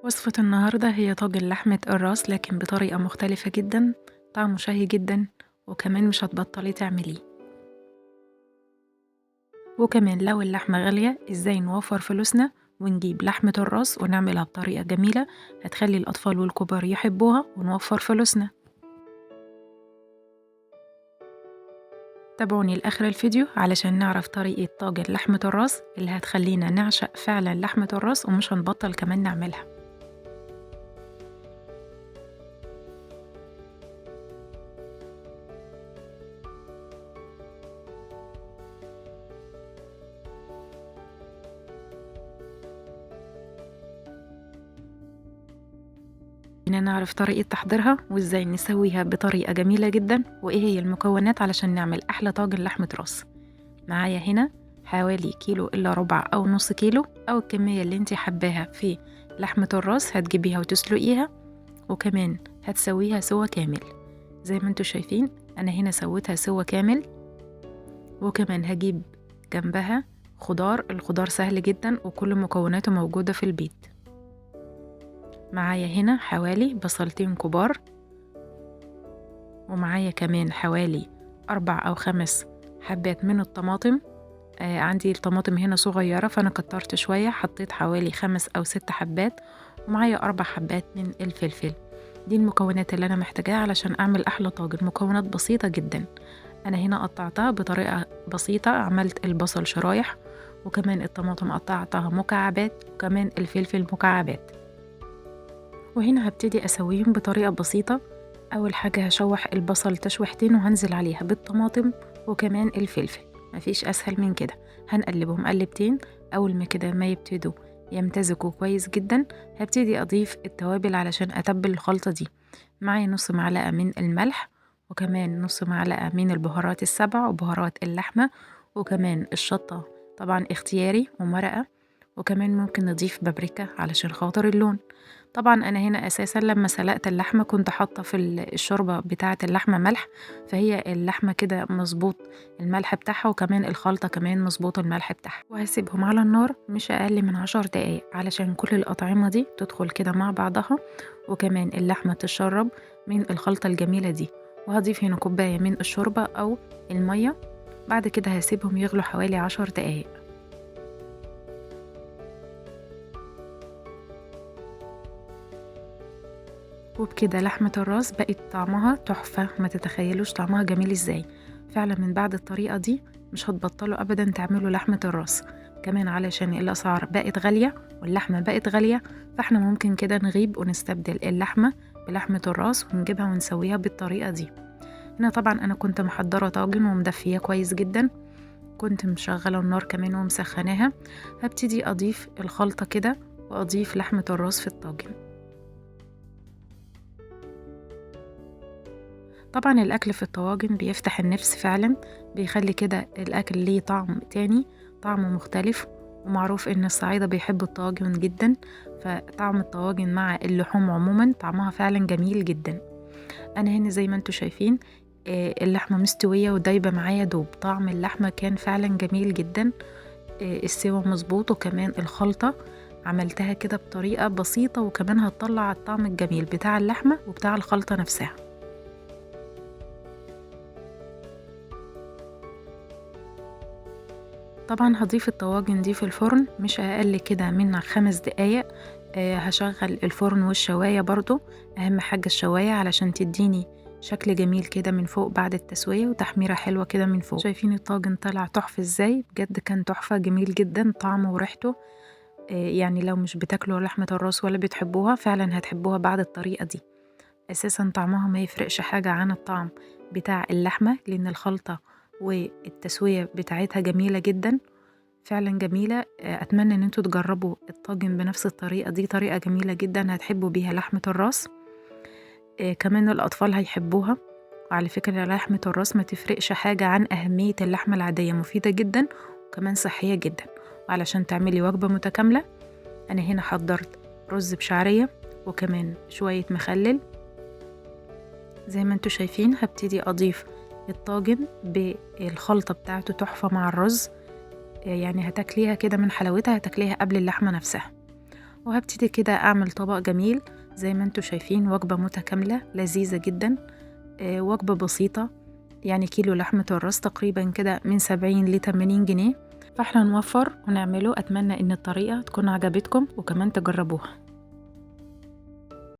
وصفة النهاردة هي طاجن لحمة الراس، لكن بطريقة مختلفة جدا، طعمه شهي جدا وكمان مش هتبطلي تعمليه. وكمان لو اللحمة غالية ازاي نوفر فلوسنا ونجيب لحمة الراس ونعملها بطريقة جميلة هتخلي الأطفال والكبار يحبوها ونوفر فلوسنا. تابعوني لآخر الفيديو علشان نعرف طريقة طاجن لحمة الراس اللي هتخلينا نعشق فعلا لحمة الراس ومش هنبطل كمان نعملها. نعرف طريقة تحضيرها وازاي نسويها بطريقة جميلة جدا وايه هي المكونات علشان نعمل احلى طاجن لحمة راس. معايا هنا حوالي كيلو الا ربع او نص كيلو او الكمية اللي انت حباها في لحمة الراس هتجيبيها وتسلقيها، وكمان هتسويها سوا كامل زي ما انتوا شايفين. انا هنا سويتها سوا كامل، وكمان هجيب جنبها خضار. الخضار سهل جدا وكل مكوناته موجودة في البيت. معايا هنا حوالي بصلتين كبار، ومعايا كمان حوالي 4 أو 5 حبات من الطماطم. عندي الطماطم هنا صغيرة فأنا كترت شوية، حطيت حوالي 5 أو 6 حبات، ومعايا 4 حبات من الفلفل. دي المكونات اللي أنا محتاجاها علشان أعمل أحلى طاجن. مكونات بسيطة جدا. أنا هنا قطعتها بطريقة بسيطة، عملت البصل شرايح، وكمان الطماطم قطعتها مكعبات، وكمان الفلفل مكعبات. وهنا هبتدي أسويهم بطريقة بسيطة. أول حاجة هشوح البصل تشويحتين وهنزل عليها بالطماطم وكمان الفلفل، مفيش أسهل من كده. هنقلبهم قلبتين، أول ما كده ما يبتدوا يمتزجوا كويس جدا هبتدي أضيف التوابل علشان أتبل الخلطة دي. معايا نص معلقة من الملح، وكمان نص معلقة من البهارات السبع وبهارات اللحمة، وكمان الشطة طبعا اختياري، ومرقة، وكمان ممكن نضيف بابريكا علشان خاطر اللون. طبعا انا هنا اساسا لما سلقت اللحمة كنت حاطه في الشوربة بتاعه اللحمة ملح، فهي اللحمة كده مظبوط الملح بتاعها، وكمان الخلطة كمان مظبوط الملح بتاعها. وهسيبهم على النار مش اقل من 10 دقايق علشان كل الاطعمة دي تدخل كده مع بعضها، وكمان اللحمة تشرب من الخلطة الجميلة دي. وهضيف هنا كوباية من الشوربة او المية. بعد كده هسيبهم يغلوا حوالي 10 دقايق. وبكده لحمة الراس بقت طعمها تحفة، ما تتخيلوش طعمها جميل ازاي. فعلا من بعد الطريقة دي مش هتبطلوا ابدا تعملوا لحمة الراس. كمان علشان الاسعار بقت غالية واللحمة بقت غالية، فاحنا ممكن كده نغيب ونستبدل اللحمة بلحمة الراس ونجيبها ونسويها بالطريقة دي. هنا طبعا انا كنت محضرة طاجن ومدفية كويس جدا، كنت مشغلة النار كمان ومسخناها. هبتدي اضيف الخلطة كده واضيف لحمة الراس في الطاجن. طبعا الاكل في الطواجن بيفتح النفس فعلا، بيخلي كده الاكل ليه طعم تاني، طعمه مختلف. ومعروف ان الصعايدة بيحبوا الطواجن جدا، فطعم الطواجن مع اللحوم عموما طعمها فعلا جميل جدا. انا هنا زي ما انتم شايفين اللحمة مستوية ودايبة معايا دوب، طعم اللحمة كان فعلا جميل جدا، السوا مظبوط، وكمان الخلطة عملتها كده بطريقة بسيطة، وكمان هتطلع الطعم الجميل بتاع اللحمة وبتاع الخلطة نفسها. طبعا هضيف الطواجن دي في الفرن مش اقل كده من 5 دقايق. هشغل الفرن والشواية برضو، اهم حاجة الشواية علشان تديني شكل جميل كده من فوق بعد التسوية، وتحميرة حلوة كده من فوق. شايفين الطاجن طلع تحفة ازاي؟ بجد كان تحفة، جميل جدا طعمه وريحته. يعني لو مش بتاكلوا لحمة الراس ولا بتحبوها فعلا هتحبوها بعد الطريقة دي. اساسا طعمها ما يفرقش حاجة عن الطعم بتاع اللحمة، لان الخلطة والتسوية بتاعتها جميلة جدا، فعلا جميلة. أتمنى أن انتوا تجربوا الطاجن بنفس الطريقة دي، طريقة جميلة جدا هتحبوا بيها لحمة الراس. كمان الأطفال هيحبوها. وعلى فكرة لحمة الراس ما تفرقش حاجة عن أهمية اللحمة العادية، مفيدة جدا وكمان صحية جدا. وعلشان تعملي وجبة متكاملة أنا هنا حضرت رز بشعرية وكمان شوية مخلل. زي ما انتوا شايفين هبتدي أضيف الطاجن بالخلطة بتاعته تحفة مع الرز، يعني هتاكليها كده من حلاوتها، هتاكليها قبل اللحمة نفسها. وهبتدي كده اعمل طبق جميل زي ما انتوا شايفين، وجبة متكاملة لذيذة جدا، وجبة بسيطة. يعني كيلو لحمة الراس تقريبا كده من 70 ل80 جنيه، فاحنا نوفر ونعمله. اتمنى ان الطريقة تكون عجبتكم وكمان تجربوها.